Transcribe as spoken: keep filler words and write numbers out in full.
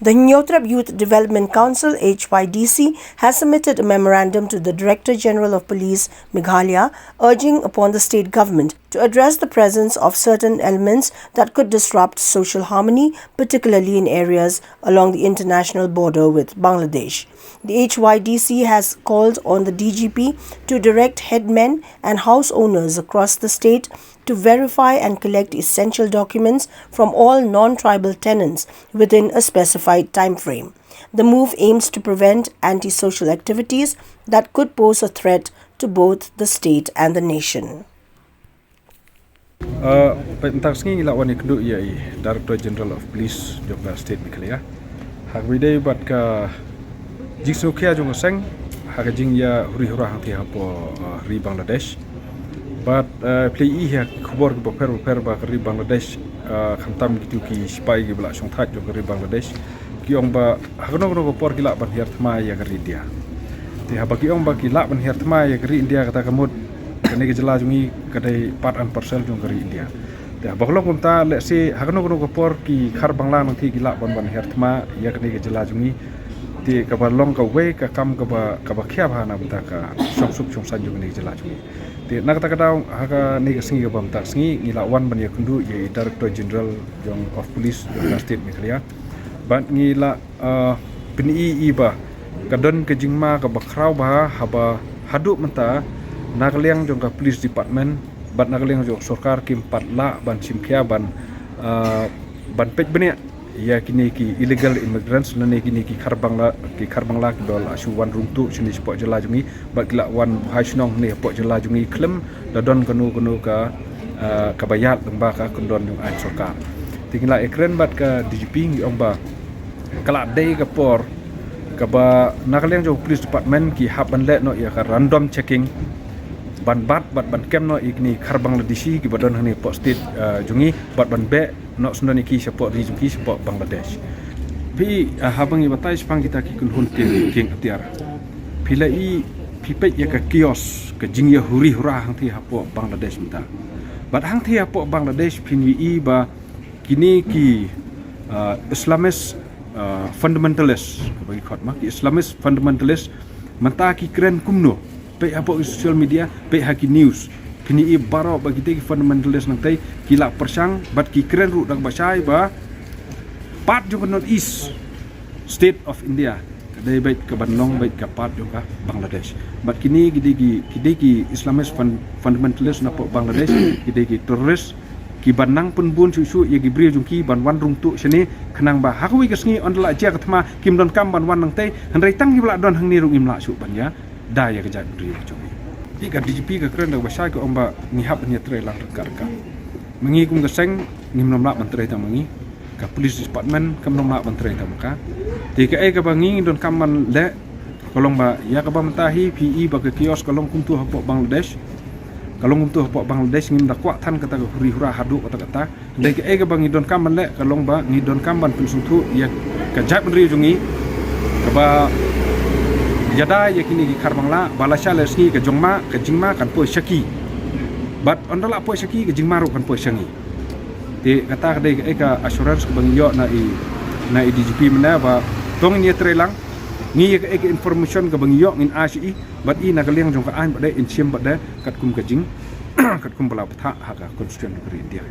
The Hynñiewtrep Youth Development Council, H Y D C, has submitted a memorandum to the Director General of Police, Meghalaya, urging upon the state government to address the presence of certain elements that could disrupt social harmony, particularly in areas along the international border with Bangladesh. The H Y D C has called on the D G P to direct headmen and house owners across the state to verify and collect essential documents from all non-tribal tenants within a specified time frame. The move aims to prevent antisocial activities that could pose a threat to both the state and the nation. Uh, pyntak sngi ngi la wan ïa kynduh ïa i Director General of Police jong ka State Meghalaya. Ha kaba ïadei bad ka jingsngewkhia jong ka seng ha ka jingïahuri hura hangtei hapoh uh, ri Bangladesh. Bad uh, phi la ïohi ha ki khubor kiba pher bapher ba ka ri Bangladesh uh, khamtam kito ki sipai kiba la shongthait jong ka ri Bangladesh ki ong ba ha kano kano ka por ki lah ban hiar thma ïa ka ri India. Te haba ki ong ba ki lah ban hiar thma ïa ka ri India kata ka mut kane ka jylla jong ngi ka dei part and parcel jong ka ri India. Te haba ka long kumta lehse ha kano kano ka por ki Khar Bangla nangta ki lah ban ban hiar thma ïa kane ka jylla jong ngi. Te kaba long kawei ka kam kaba kaba khia bha na bynta ka shongsuk shongsaiñ jong kane ka jylla jong ngi. Te na kata ka daw ha kane ka sngi kaba mynta ka sngi ngi la wan ban ïakynduh ïa i Director General jong of Police jong ka State Meghalaya. Bad ngi la uh, pyni i ba ka don ka jingma kaba khraw bha haba haduh mynta na ka liang jong ka police department bad na ka liang jong sorkar kim pat lah ban shim khia ban uh, ban peit bniah ïa kine ki illegal immigrants lane kine ki Khar Bangla ki Khar Bangla kiba la shu wan rung tuh shane shapoh jylla jong ngi bad ki la wan buhai shnong ne shapoh jylla jong ngi khlem da don kano kano ka uh, kaba ïaid lyngba ka kyndon jong aiñ sorkar. Te ngi la ïakren bad ka D G P ngi ong ba ka la dei ka por kaba na ka liang jong police department ki hap ban leh noh ïa ka random checking ban bat bad ban kem noh ïa kine Khar Bangladeshi kiba don hangne hapoh state uh, jong ngi bad ban beh noh sngewdon ïa ki shapoh ri jong ki shapoh Bangladesh. Phi uh, haba ngi batai shaphang kita ki kynhun kieng kieng atiar phi la i phi peit ïa ka chaos ka jingïahuri hura hangtei hapoh Bangladesh mynta. Bad hangtei hapoh Bangladesh phin ïohi ba kine ki uh, Islamist uh, fundamentalist kaba ngi khot ma ki Islamist fundamentalist mynta ki kren kumno peit hapoh ki social media peit ha ki news phin ïohi baroh ba kita ki fundamentalist nangtei ki la pyrshang bad ki kren ruh da kaba shai ba part jong ka North East state of India ka dei beit ka ban long beit ka part jong ka Bangladesh. Bad kine ki dei ki ki dei ki Islamist fun, fundamentalist napoh Bangladesh ki dei ki terrorist ki ban nang pynbun shuh shuh ïa ki briew jong ki ban wan rung tuh shane khnang ba ha kawei ka sngi ynda la jia ka thma kim donkam ban wan nangtei hynrei tang kiba la don hangne ruh ngim lah shuh ban ïada ïa ka jaitbynriew jong ngi. Te ka D G P ka kren da kaba shai ka ong ba ngi hap ban ïatrei lang ryngkat ryngkat. Ma ngi kum ka seng ngim nym lah ban trei tang ma ngi. Ka police department kam nym lah ban trei tang ma ka. Te kaei kaba ngi ngi donkam ban leh ka long ba ïa kaba mynta hi phi i ba ka chaos ka long kumtu hapoh Bangladesh. Ka long kumtu hapoh Bangladesh ngim da kwah than kata ka huri hura haduh kata kata. Dei kaei kaba ngi donkam ban leh ka long ba ngi donkam ban pynsngewthuh ïa ka jaitbynriew jong ngi kaba ïada ïa kine ki Khar Bangla ba lashai lashisngi ka jingma ka jingma kan poi sha ki. Bad ynda la poi sha ki ka jingma ruh kan poi sha ngi. Te kata ka dei kaei ka assurance kaba ngi ïoh na i na i D G P mynne ba to ngin ïatrei lang ngi ïa kaei ka information kaba ngi ïoh ngin ai sha i bad i na ka liang jong ka aiñ bad dei in shim bad dei katkum ka jing katkum ba la bthah ha ka constitution ka ri India.